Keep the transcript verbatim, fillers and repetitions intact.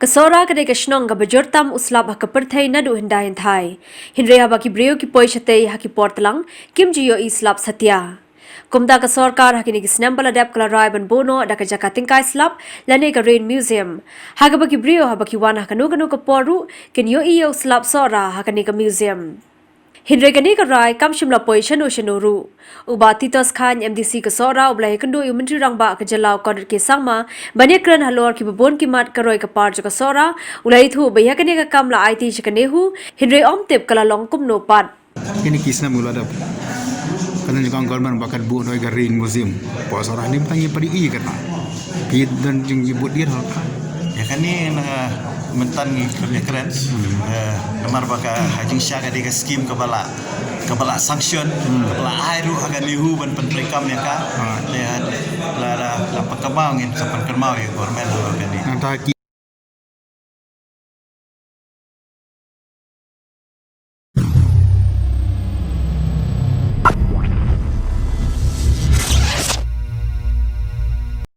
Ka Sohra ka dei ka shnong kaba jur tam u slap ha ka pyrthei naduh hyndai hynthai. Hynrei haba ki briew ki poi shatei ha ki por tlang, kim ju ïohi slap satia. Kumta ka sorkar ha kine ki snem ba la dep ka la rai ban buh noh da ka jaka tyngkai slap lane ka Rain Museum, ha kaba ki briew haba ki wan ha kano kano ka por ruh kin ïohi ïa u slap Sohra ha kane ka museum. Hynrei kane ka rai kam shym la poi shano shano ruh. U Bah Titos Chyne, M D C ka Sohra, uba la ïakynduh ïa u Myntri Rangbah ka jylla u Conrad K Sangma ban ïakren halor kiba bun ki mat ka roi ka par jong ka Sohra, u la ïathuh ba ïa kane ka kam la aiti sha ka NEHU, hynrei ym tip ka la long kumno pat. Kine ki snem u la dep, ka jong ka government ba kan buh noh ïa ka Rain Museum. Poi Sohra nim tang ïa pari i kata. Ki don jingïabud dien ha. Ïa kane na mynta ngi kren ïa kren. Eh, namar ba ka ha jingshisha ka dei ka skim kaba la, kaba la sanction, kaba la ai ruh ha ka NEHU ban pyntreikam ïa ka. Te la, la, la pynkynmaw, ngin sa pynkynmaw ïa government ha kane. Nangta ki